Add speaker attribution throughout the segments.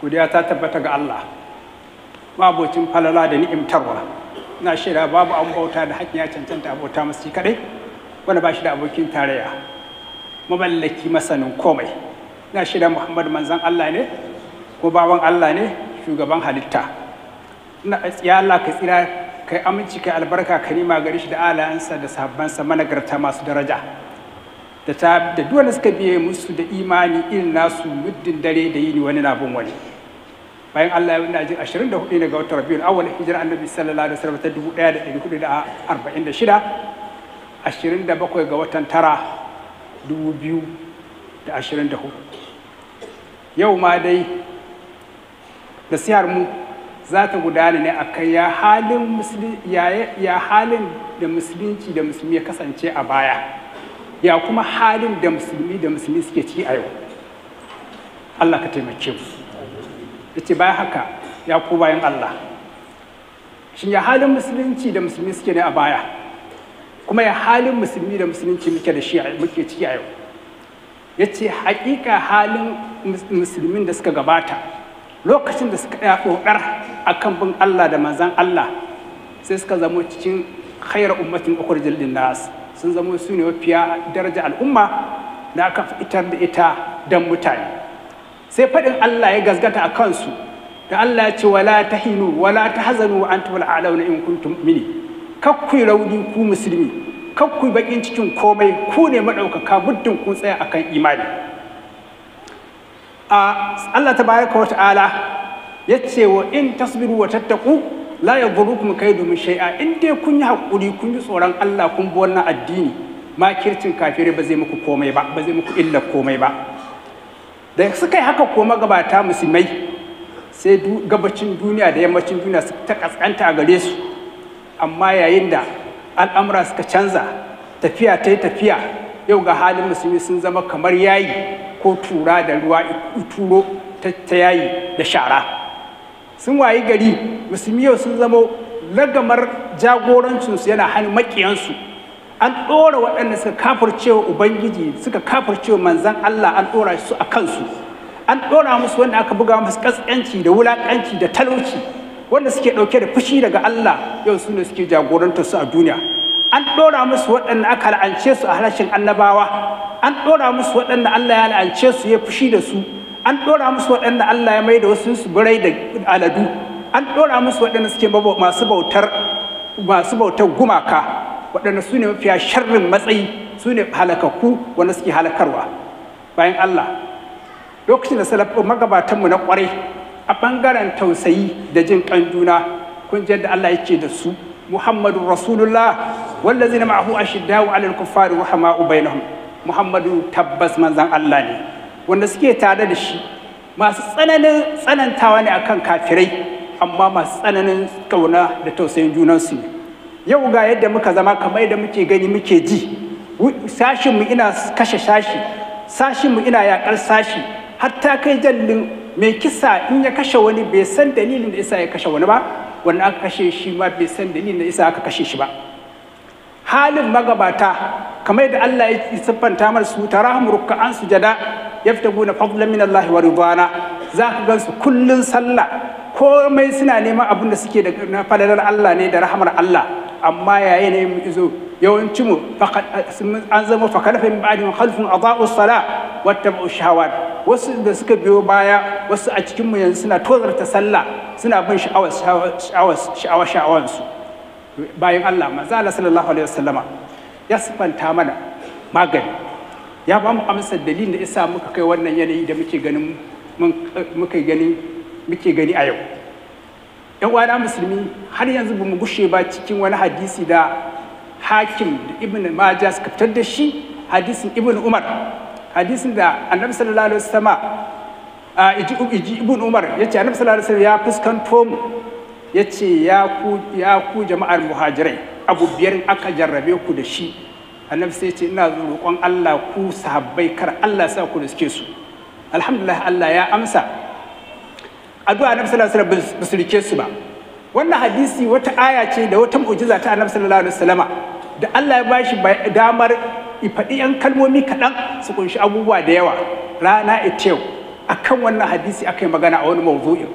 Speaker 1: Godiya ta tabbata ga Allah, mabocin falala da ni'imtarwa. Na shaida babu an bauta da haƙƙin ya cancanta abota masu kaɗai, wanda ba shi da abokin tarayya, mamallaki masanin komai. Na shaida Muhammad manzon Allah ne, ko bawan Allah ne, shugaban halitta. Ina ya Allah ka tsira, kai aminci, kai albarka, ka nima gare shi da alayansa da sahabbansa managarta masu daraja. Da ta da duk wanda suka biye musu da imani irin nasu muddin dare da yini wani na bin wani. Bayan Allah ya ina jin 24 ne ga watan Rabiul Awwal, hijira Annabi sallallahu alaihi wasallam ta 1446, 27 ga watan tara 2024. Yau ma dai nasihar mu za ta gudana ne akan ya halin da musulunci da musulmi ya kasance a baya, ya kuma halin da musulmi da musulmi suke ciki a yau. Allah ka taimake mu. Yace bayan haka, ya ku bayan Allah, shin ya halin musulunci da musulmi suke ne a baya, kuma ya halin musulmi da musulunci muke da shi muke ciki a yau? Yace hakika halin musulmin da suka gabata lokacin da suka tsaya ɗoɗar akan bin Allah da manzan Allah, sai suka zamo cikin khairar ummatin ukhrijal linnas, sun zamo su ne mafiya daraja al'umma da aka fitar da ita dan mutane. Sai faɗin Allah ya gazgata a kansu da Allah ya ce wala tahinu wala tahzanu wa antum al'alawna in kuntum mu'minin. Kakku rauni ku musulmi, kakku bakin cikin komai, ku ne madaukaka muddin kun tsaya akan imani. Allah tabaraka wa ta'ala ya ce wa in tasbiru wa tattaqu la yadurrukum kaidu min shay'a. In dai kun yi hakuri, kun yi tsoron Allah, kun bi wannan addini, makircin kafirai ba zai muku komai ba, ba zai muku illa komai ba. Da suka yi haka ko magabata musulmai, sai gabacin duniya da yammacin duniya su ta kaskanta a gare su. Amma yayin da al'amura suka canza, tafiya ta yi tafiya, yau ga halin musulmi sun zama kamar yayi ko tura da ruwa turo ta yayi da shara. Sun wayi gari musulmi yau sun zama ragamar jagorancinsu yana hannun maƙiyansu. An ɗora waɗanda suka kafircewa Ubangiji, suka kafircewa manzan Allah, an ɗora su a kansu. An ɗora musu wanda aka buga musu ƙasƙanci da wulaƙanci da talauci, wanda suke ɗauke da fushi daga Allah, yau su ne suke jagorantar su a duniya. An ɗora musu waɗanda aka la'ance su a harshen annabawa, an ɗora musu waɗanda Allah ya la'ance su ya fushi da su, an ɗora musu waɗanda Allah ya mai da wasu su birai da aladu, an ɗora musu waɗanda suke masu bautar gumaka, waɗanda su ne mafiya sharrin matsayi, su ne halakakku wanda suke halakarwa. Bayan Allah, lokacin da salafin magabatanmu na ƙwarai a ɓangaren tausayi da jin ƙan juna, kun ji yadda Allah yake da su: Muhammadu Rasulullah wallazina ma'ahu ashiddau 'alal kuffari ruhama'u bainahum. Muhammadu tabbas manzan Allah ne, wanda suke tare da shi masu tsananin tsanantawa ne akan kafirai, amma masu tsananin ƙauna da tausayin junansu ne. Yau ga yadda muka zama, kamar yadda muke gani muke ji, sashinmu ina kashe sashi, sashinmu ina yaƙar sashi, hatta kai jallin mai kisa in ya kashe wani bai san dalilin da isa ya kashe wani ba, wanda aka kashe shi ma bai san dalilin da isa aka kashe shi ba. Halin magabata kamar yadda Allah ya siffanta mana su, tarahum ruk'an sujada yaftaguna fadlan min Allah wa ridwana. Za ka gansu kullun sallah, komai suna neman abin da suke da na falalar Allah ne da rahamar Allah. Amma yayin ne mu izo yawancin mu an zama fakalafa min ba'dihim khalfun adaa'u salah wattaba'u shahawat. Wasu da suka biyo baya, wasu a cikin mu yanzu suna tozarta sallah, suna bin sha'awar sha'awar sha'awansu. Bayan Allah, manzo Allah sallallahu alaihi wasallama ya siffanta mana magani, ya ba mu amsar dalilin da isa muka kai wannan yanayi da muke ganin muke gani a yau. Yan uwana musulmi, har yanzu bamu gushe ba cikin wani hadisi da Hakim da Ibn Majah suka fitar da shi, hadisin Ibn Umar, hadisin da Annabi sallallahu alaihi wasallama iji Ibn Umar yace Annabi sallallahu alaihi wasallam ya fuskanto mu, yace ya ku jama'ar muhajirai, abu biyar aka jarrabe ku da shi. Annabi sai ce ina roƙon Allah ku sahabbai kar Allah sa ku riske su. Alhamdulillah, Allah ya amsa addu'a Annabi sallallahu alaihi wasallam, ba su rike su ba. Wannan hadisi wata aya ce da wata mu'jiza ta Annabi sallallahu alaihi wasallama da Allah ya bashi damar faɗi yan kalmomi kaɗan su kunshi abubuwa da yawa. Rana ita yau Akan wannan hadisi aka yi magana a wani mawdu'in,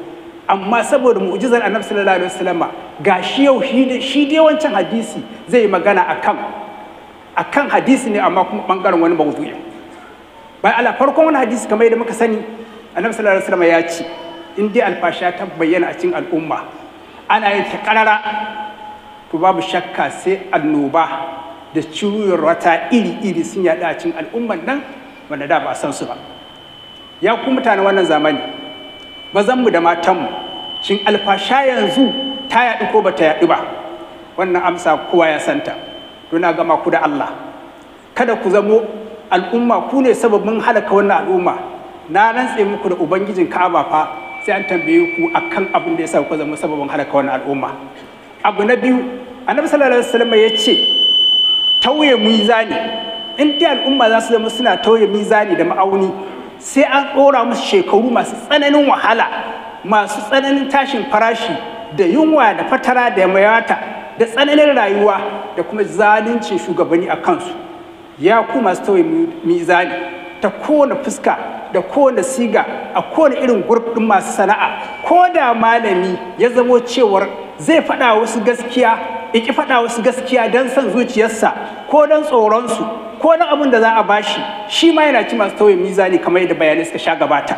Speaker 1: amma saboda mu'jizar Annabi sallallahu alaihi wasallama gashi yau shi dai wancan hadisi zai yi magana akan hadisi ne, amma kuma bangaren wani mawdu'in. Bayan Allah, farkon wani hadisi kamar yadda muka sani, Annabi sallallahu alaihi wasallama ya ce in dai alfasha ta bayyana a cikin al'umma ana yin ta karara, to babu shakka sai annoba da ciwon wata iri-iri sun yaɗu a cikin al'umman nan wanda da ba a san su ba. Ya ku mutane wannan zamani, mazanmu da matanmu, shin alfasha yanzu ta yaɗu ko ba ta yaɗu ba? Wannan amsa kowa ya santa. Don na gama ku da Allah, kada ku zamo al'umma ku ne sababin halaka wannan al'umma. Na rantse muku da Ubangijin Ka'aba fa sai an tambaye ku akan abin da ya sa ku zama sababin halaka wannan al'umma. Abu na biyu, Annabi sallallahu alaihi wasallam ya ce tauye mizani. In dai al'umma za su zama suna tauye mizani da ma'auni, sai an ɗora musu shekaru masu tsananin wahala, masu tsananin tashin farashi, da yunwa da fatara da mayata da tsananin rayuwa da kuma zaluncin shugabanni a kansu. Ya ku masu tauye mizani ta kowane fuska da kowane siga a kowane irin gurf ɗin masu sana'a, ko da malami ya zamo cewar zai faɗa wasu gaskiya, iki faɗa wasu gaskiya don son zuciyarsa ko don tsoronsu ko don abin da za a bashi, shi ma yana ci masu tauye mizani kamar yadda bayanai suka sha gabata.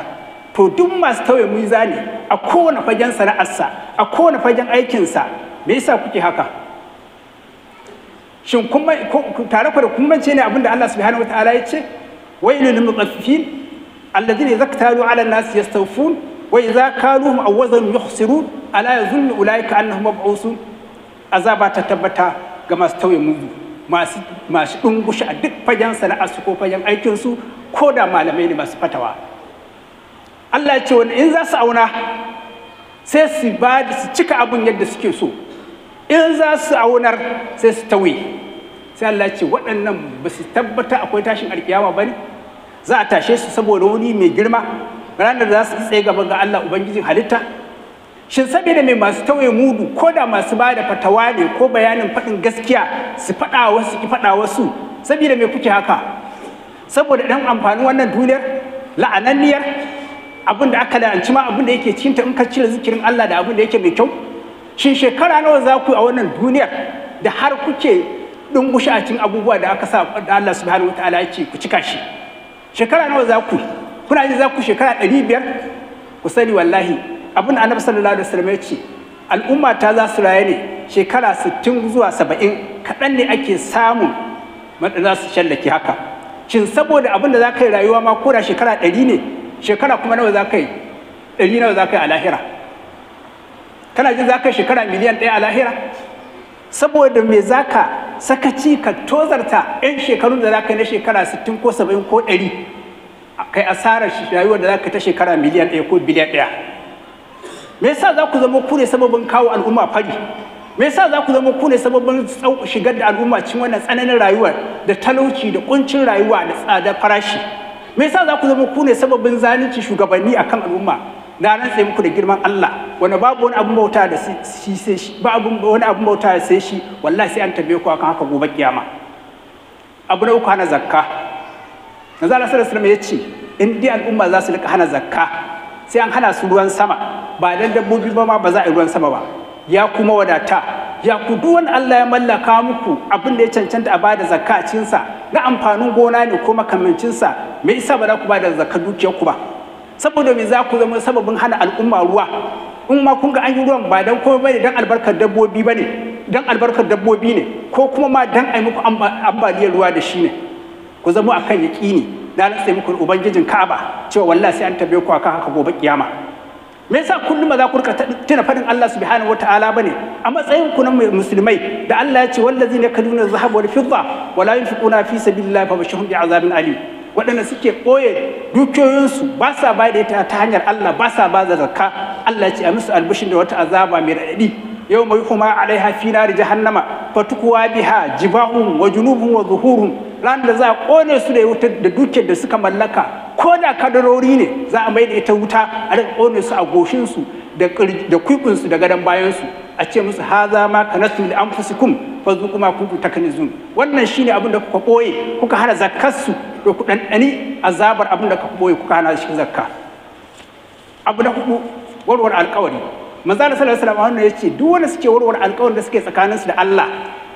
Speaker 1: To duk masu tauye mizani a kowane fagen sana'arsa, a kowane fagen aikinsa, me yasa kuke haka? Shin kun tare ku da kun mance ne abin da Allah subhanahu wataala ya ce? Wailul lil mutaffifin alladhina idza iktalu ala an-nas yastawfun wa idza kaluhum aw wazanuhum yukhsirun ala yazunnu ulaika annahum mab'usun. Azaba ta tabbata ga masu tauye mudu, masu ɗungushe a duk fagen sana'arsu ko fagen aikinsu, ko da malamai ne masu fatawa. Allah ya ce wani in za su auna sai su ba su cika abun yadda suke so, in za su aunar sai su tauye. Sai Allah ya ce waɗannan ba su tabbata akwai tashin alkiyama ba ne? Za a tashe su saboda wani mai girma ranar da za su tsaye gaba ga Allah Ubangijin halitta. Shin saboda mai masu tauye mudu ko da masu ba da fatawa ne ko bayanin faɗin gaskiya su faɗa wasu ki faɗa wasu, saboda mai kuke haka? Saboda ɗan amfanin wannan duniyar la'ananniyar abin da aka la'anci ma abin da yake cikinta in ka cire zikirin Allah da abin da yake mai kyau. Shin shekara nawa za ku a wannan duniyar da har kuke dungushe a cikin abubuwa da aka sa da Allah subhanahu wataala ya ce ku cika shi? Shekara nawa za ku? Kuna ji za ku shekara 500? Ku sani wallahi abin da Annabi sallallahu alaihi wasallam ya ce al'umma ta za su raye ne shekara 60 zuwa 70, kaɗan ne ake samu wanda za su shallake haka. Shin saboda abin da za ka yi rayuwa ma ko da shekara 100 ne, shekara kuma nawa za ka yi? 100 nawa za ka yi a lahira? Kana jin za ka yi shekara miliyan 1 a lahira? Saboda me za ka sakaci ka tozarta 'yan shekarun da za ka yi na shekara 60 ko 70 ko 100, kai asarar rayuwar da za ka ta shekara miliyan 1 ko biliyan 1? Me yasa za ku zama ku ne sababin kawo al'umma fari? Me yasa za ku zama ku ne sababin shigar da al'umma cikin wannan tsananin rayuwar da talauci da kuncin rayuwa da tsadar farashi? Me yasa za ku zama ku ne sababin zalunci shugabanni akan al'umma? Na rantse muku da girman Allah, wani babu wani abun bauta da shi sai shi, babu wani abun bauta da sai shi, wallahi sai an tambaye ku akan haka gobe kiyama. Abu na uku, hana zakka. Manzo Allah sallallahu alaihi wasallam ya ce in dai al'umma za su rika hana zakka sai an hana su ruwan sama, ba dan dabbobi ba ma ba za a yi ruwan sama ba. Ya kuma wadata, ya ku duk wani Allah ya mallaka muku abin da ya cancanta a bada zakka a cikin sa na amfanin gona ne ko makamancin sa, me yasa ba za ku bada zakka dukiyar ku ba? Saboda me za ku zama sababin hana al'umma ruwa? In ma kun ga an yi ruwan ba dan komai bane, dan albarkar dabbobi bane, dan albarkar dabbobi ne, ko kuma ma dan ai muku ambaliyar ruwa da shi ne. Ku zama akan yaƙini, na rantse muku Ubangijin Ka'aba cewa wallahi sai an tambaye ku akan haka gobe kiyama. Me yasa kullum za ku rika tuna fadin Allah subhanahu wataala bane a matsayin ku na musulmai da Allah ya ce wallazina yakuluna dhahab wal fidda wala yunfiquna fi sabilillahi fabashshirhum bi'azabin alim. Waɗanda suke ɓoye dukiyoyinsu ba sa ba da ita ta hanyar Allah, ba sa ba da zakka, Allah ya ce a musu albishin da wata azaba mai raɗaɗi. Yau mai huma alaiha fi nari jahannama fatukuwa biha jibahum wa junubuhum wa zuhuruhum. Ran da za a kone su da wutar da dukiyar da suka mallaka, ko da kadarori ne za a mai da ita wuta a rika kone su a goshin su da kuikun su da gadon bayan su, a ce musu haza ma kanastu li anfusikum fazuqu ma kuntum taknizun. Wannan shine abin da kuka boye kuka hana zakkar su, to ku dandani azabar abin da kuka boye kuka hana shi zakka. Abu na hudu, warware alƙawari. Manzo Allah sallallahu alaihi wasallam ya ce duk wanda suke warware alƙawarin da suke tsakaninsu da Allah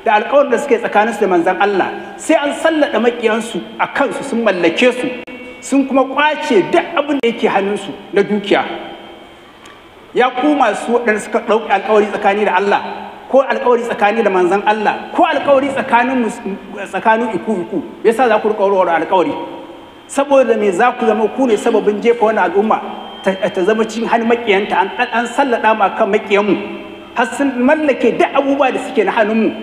Speaker 1: da alƙawarin da suke tsakaninsu da manzon Allah, sai an sallada makiyansu a kansu, sun mallake su, sun kuma kwace duk abin da yake hannunsu na dukiya. Ya ku masu waɗanda suka ɗauki alƙawari tsakani da Allah ko alƙawari tsakani da manzon Allah ko alƙawari tsakanin iku iku, yasa za ku riƙa warware alƙawari? Saboda me za ku zama ku ne sababin jefa wannan al'umma ta zama cikin hannun makiyanta? An sallada ma kan makiyanmu har sun mallake duk abubuwa da suke na hannunmu.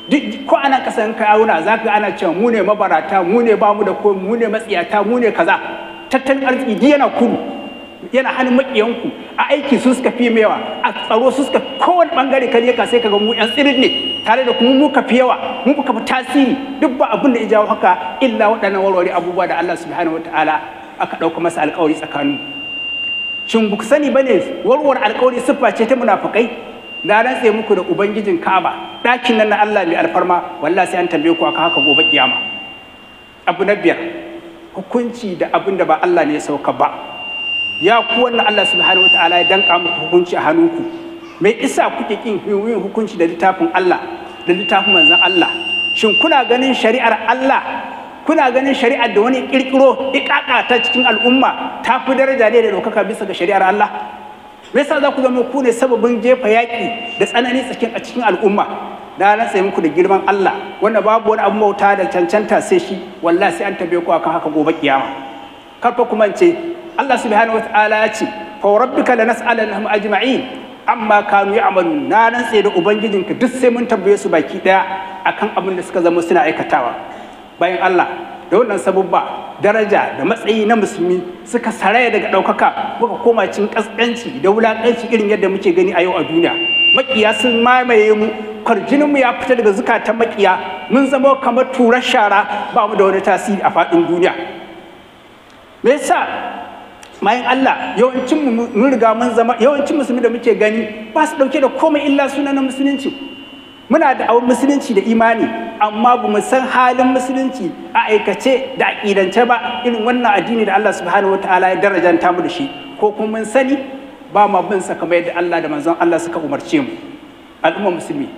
Speaker 1: Duk ko ana kasan kawuna za ka ana cewa mu ne mabarata, mu ne bamu da ko, mu ne matsiyata, mu ne kaza. Tattalin arziki duk yana kudu, yana hannun makiyanku. A aiki su suka fi yawa, a tsaro su suka, kowane bangare ka je ka sai ka ga mu yan tsirin ne, tare da kuma mu ka fi yawa, mu ka fi tasiri. Duk ba abin da ya jawo haka illa waɗannan warware abubuwa da Allah subhanahu wataala aka ɗauka masa alƙawari tsakanin. Shin ba ku sani ba ne warware alƙawari siffa ce ta munafukai? Na rantse muku da Ubangijin Ka'aba, ɗakin nan na Allah mai alfarma, wallahi sai an tambaye ku akan haka gobe kiyama. Abu na biyar, hukunci da abin da ba Allah ne ya sauka ba. Ya ku wannan Allah subhanahu wataala ya danka muku hukunci a hannunku, mai isa kuke kin yin hukunci da littafin Allah da littafin manzon Allah? Shin kuna ganin shari'ar Allah, kuna ganin shari'ar da wani kirkiro ikaka ta cikin al'umma ta fi daraja ne da ɗaukaka bisa ga shari'ar Allah? Me yasa za ku zama ku ne sababin jefa yaƙi da tsanani a cikin al'umma? Na rantse muku da girman Allah wanda babu wani abu bauta da cancanta sai shi, wallahi sai an tambaye ku akan haka gobe kiyama. Karfa kuma ce Allah subhanahu wataala ya ce fa rabbika lanas'alannahum ajma'in amma kanu ya'malun. Na rantse da ubangijinka duk sai mun tambaye su baki daya akan abin da suka zama suna aikatawa. Bayan Allah, da wannan sabubba daraja da matsayi na musulmi suka saraya daga ɗaukaka, muka koma cin ƙasƙanci da wulaƙanci irin yadda muke gani a yau a duniya. Makiya sun mamaye mu, kwarjininmu ya fita daga zukatan makiya, mun zama kamar turar shara, ba mu da wani tasiri a faɗin duniya. Me yasa bayan Allah yawancin mun riga mun zama, yawancin musulmi da muke gani ba su ɗauke da komai illa suna na musulunci. Muna da awon musulunci da imani, amma ba mu san halin musulunci a aikace da aƙidance ba, irin wannan addini da Allah subhanahu wataala ya darajanta mu da shi, ko kuma mun sani ba ma bin sa kamar yadda Allah da manzon Allah suka umarce mu. Al'ummar musulmi,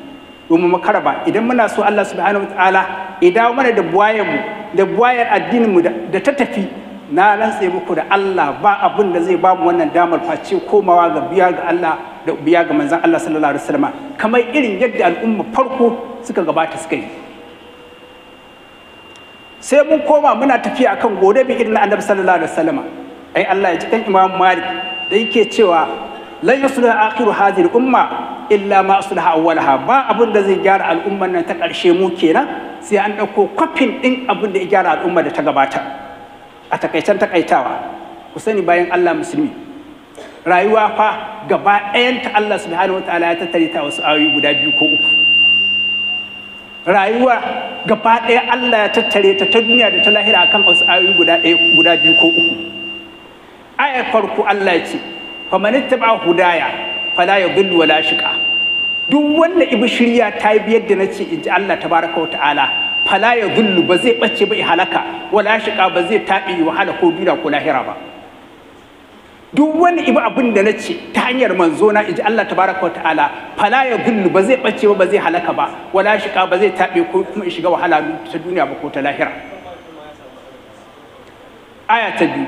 Speaker 1: domin mu karaba, idan muna so Allah subhanahu wataala ya dawo mana da buwayen mu da buwayar addinin mu da ta tafi, na rantse muku da Allah ba abin da zai ba mu wannan damar face komawa ga biya ga Allah da biya ga manzon Allah sallallahu alaihi wasallam, kamar irin yadda al'umma farko suka gabata suka yi. Sai mun koma muna tafiya akan gobe bi irin Annabi sallallahu alaihi wasallam. Ai Allah ya ji kan Imam Malik da yake cewa lan yusliha akhiru hadhihi al-umma illa ma aslaha awwalaha. Ba abin da zai gyara al'umman nan ta ƙarshe mu kenan sai an ɗauko kwafin ɗin abin da ya gyara al'umma da ta gabata. A takaicen takaitawa, ku sani bayan Allah musulmi, rayuwa fa gaba ɗayanta Allah subhanahu wataala ya tattare ta wasu ayoyi guda biyu ko uku. Rayuwa gaba ɗaya Allah ya tattare ta duniya da ta lahira akan wasu ayoyi guda ɗaya, guda biyu ko uku. Ayar farko Allah ya ce faman ittaba hudaya fala yadhillu wala shiqa. Duk wanda ibi shirya ta yi biyar da nace, inji Allah tabaraka wa ta'ala, fala yadhillu, ba zai bace ba halaka, wala shiqa, ba zai taɓi wahala ko duniya ko lahira ba. Duk wanda ibi abin da nace ta hanyar manzo na, inji Allah tabaraka wa ta'ala, fala yadhillu, ba zai bace ba, ba zai halaka ba, wala shiqa, ba zai taɓe ko kuma shiga wahala ta duniya ba ko ta lahira. Aya ta biyu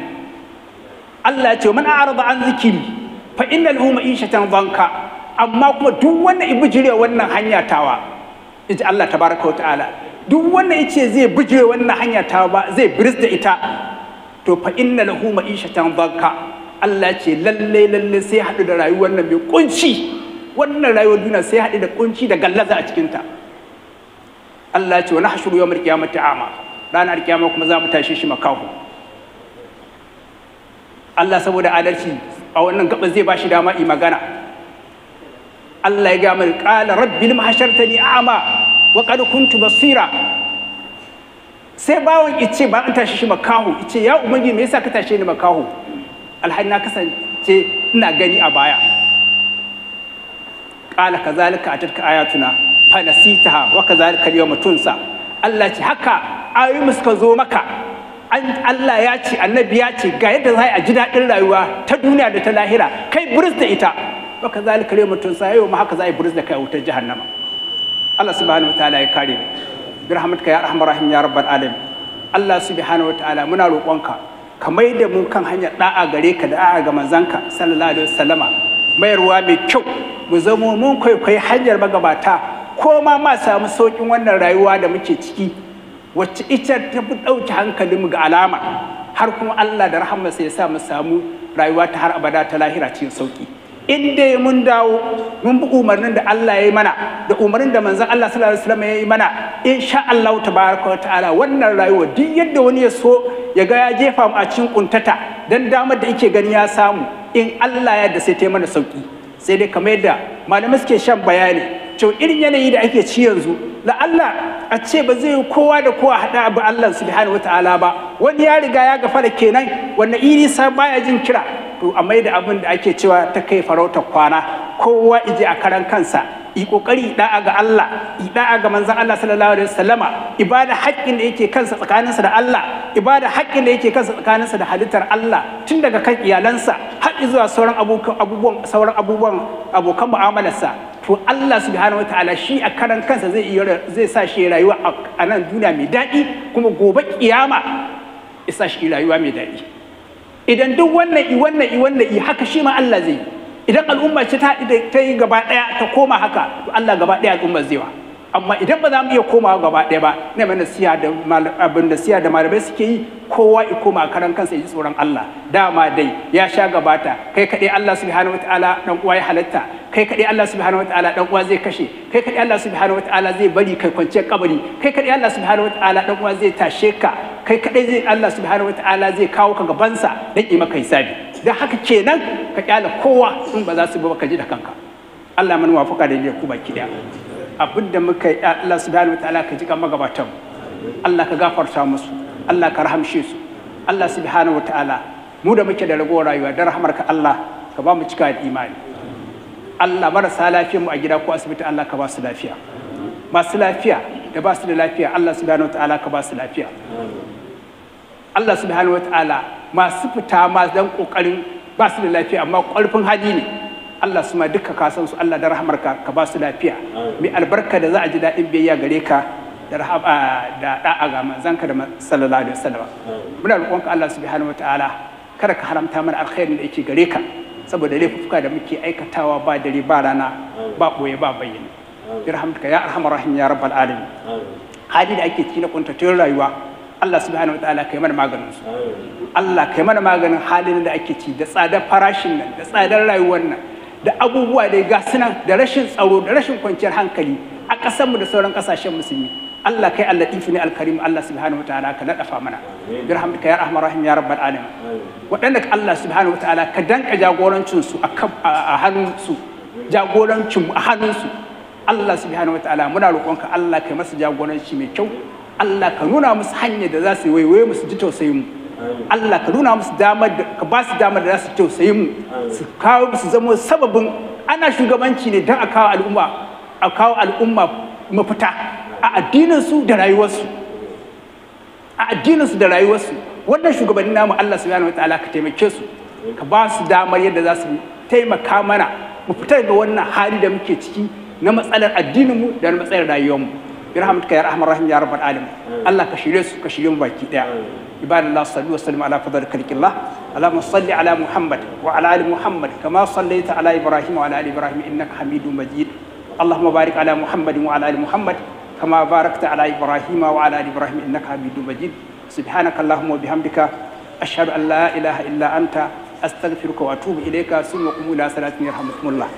Speaker 1: Allah ya ce man a'rada an zikiri fa inna lahu ma'ishatan dhanka. Amma kuma duk wanda i bijire wannan hanya tawa, inji Allah tabaraka wa ta'ala, duk wanda yace zai bijire wannan hanya tawa ba zai biris da ita, to fa inna lahu ma'ishatan dhanka. Allah ce lalle lalle sai haɗu da rayuwar nan mai kunci, wannan rayuwar duniya sai haɗu da kunci da gallaza a cikin ta. Allah ce wa nahshuru yawmal qiyamati a'ma, ranar kiyama kuma za mu tashi shi makaho. Allah saboda adalci a wannan gaba zai bashi dama yi magana. Allah ya ga mai qala rabbi lima hashartani a'ma wa qad kuntu basira. Sai bawon ice ba an tashi shi makaho, ice ya ubangi me yasa ka tashe ni makaho alhali na kasance ina gani a baya. Qala kazalika atatka ayatuna fa nasitaha wa kazalika al-yawma tunsa. Allah ce haka ayoyi suka zo maka, Allah ya ce, annabi ya ce ga yadda za a ji daɗin rayuwa ta duniya da ta lahira, kai buris da ita. Baka zalika yau mutum sa yau ma haka za a yi buris da kai a wutar jahannama. Allah subhanahu wataala ya kare mu. Bi rahmatika ya arhamar rahim ya rabbal alamin. Allah subhanahu wataala muna roƙonka ka mai da mu kan hanyar da'a gare ka da da'a ga manzanka sallallahu alaihi wasallama, mayarwa mai kyau, mu zamo mun kwaikwayi hanyar magabata, ko ma ma samu sauƙin wannan rayuwa da muke ciki, wacce ita ta fi ɗauke hankalinmu ga alama, har kuma Allah da rahamarsa ya sa mu samu rayuwa ta har abada ta lahira cikin sauƙi. In dai mun dawo mun bi umarnin da Allah ya yi mana da umarnin da manzon Allah sallallahu alaihi wasallam ya yi mana, insha Allah tabaraka wa ta'ala wannan rayuwa duk yadda wani ya so ya ga ya jefa mu a cikin kuntata dan damar da yake gani ya samu, in Allah ya yarda sai ta yi mana sauki. Sai dai kamar yadda malamai suke shan bayani cewa irin yanayi da ake ci yanzu, la'alla a ce ba zai yi kowa da kowa haɗa abu Allah subhanahu wa ta'ala ba, wani ya riga ya gafara kenan, wannan iri sa baya jin kira. To a mai da abin da ake cewa ta kai farautar kwana, kowa ije a karan kansa, yi kokari da'a ga Allah, yi da'a ga manzon Allah sallallahu alaihi wasallama, ibada haƙƙin da yake kansa tsakaninsa da Allah, ibada haƙƙin da yake kansa tsakaninsa da halittar Allah, tun daga kan iyalansa har zuwa sauran abubuwan sauran abubuwan abokan mu'amalarsa. To Allah subhanahu wataala shi a karan kansa zai iya zai sa shi rayuwa a nan duniya mai daɗi, kuma gobe kiyama ya sa shi rayuwa mai daɗi. Idan duk wannan i wannan i wannan i haka shi ma Allah zai yi. Idan al'umma ce ta yi gaba ɗaya ta koma haka, to Allah gaba ɗaya al'umma zai wa. Amma idan ba za mu iya komawa gaba ɗaya ba, na mai nasiha da abin nasiha da malamai suke yi, kowa ya koma a karan kansa ya ji tsoron Allah. Dama dai ya sha gabata, kai kaɗai Allah subhanahu wataala dan uwa ya halatta, kai kaɗai Allah subhanahu wataala dan uwa zai kashe, kai kaɗai Allah subhanahu wataala zai bari kai kwanciyar kabari, kai kaɗai Allah subhanahu wataala dan uwa zai tashe ka, kai kaɗai zai Allah subhanahu wataala zai kawo ka gabansa dan yi maka hisabi. Dan haka kenan ka kyala kowa in ba za su bi ba, ka ji da kanka. Allah mana wafaka da ku baki daya. Abinda muka yi, Allah subhanahu wataala ka ji kan magabatan, Allah ka gafarta musu, Allah ka rahamshe su. Allah subhanahu wataala mu da muke da ragowar rayuwa da rahamarka Allah ka ba mu cika da imani. Allah marasa lafiyar mu a gida ko asibiti Allah ka ba su lafiya, masu lafiya da ba su da lafiya Allah subhanahu wataala ka ba su lafiya. Allah subhanahu wataala masu fita ma dan kokarin ba su da lafiya amma ƙarfin hali ne, Allah su ma duka ka san su, Allah da rahamarka ka ba su lafiya mai albarka da za a ji daɗin biyayya gare ka da da'a ga manzanka da sallallahu alaihi wasallam. Muna roƙonka Allah subhanahu wataala kada ka haramta mana alkhairin da yake gare ka saboda laifuka da muke aikatawa ba dare ba rana ba ɓoye ba bayyane. Birhamtuka ya arhamar rahim ya rabbal alamin. Hali da ake ciki na kuntatun rayuwa, Allah subhanahu wataala kai mana maganin su. Allah kai mana maganin halin da ake ci da tsadar farashin nan da tsadar rayuwar nan da abubuwa da ga sunan da rashin tsaro da rashin kwanciyar hankali a ƙasarmu da sauran ƙasashen musulmi. Allah kai al-latifu ne al-karim, Allah subhanahu wataala ka ladafa mana. Birhamtuka ya arhamar rahim ya rabbal alamin. Waɗanda Allah subhanahu wataala ka danka jagorancin su a hannun su, jagorancin mu a hannun su. Allah subhanahu wataala muna roƙonka Allah kai masa jagoranci mai kyau. Allah ka nuna musu hanyar da za su waiwaye mu su ji tausayin mu. Allah ka nuna musu damar da ka ba su damar da za su tausayin mu, su kawo su zama sababin ana shugabanci ne don a kawo al'umma mafita a addinin su da rayuwarsu, a addinin su da rayuwarsu. Wannan shugabanni namu Allah subhanahu wataala ka taimake su, ka ba su damar yadda za su taimaka mana mu fita daga wannan hali da muke ciki na matsalar addinin mu da na matsalar rayuwar mu. Birhamtuka ya arhamar rahim ya rabbal alamin. Allah ka shirye su, ka shirye mu baki daya. Ibadallah, sallu wa sallimu ala fadl khalqillah. Allahumma salli ala Muhammad wa ala ali Muhammad kama sallaita ala Ibrahim wa ala ali Ibrahim innaka Hamidum Majid. Allahumma barik ala Muhammad wa ala ali Muhammad kama barakta ala Ibrahim wa ala ali Ibrahim innaka Hamidum Majid. Subhanaka Allahumma wa bihamdika ashhadu an la ilaha illa anta astaghfiruka wa atubu ilayka. Summa qumu ila salatin yarhamukumullah.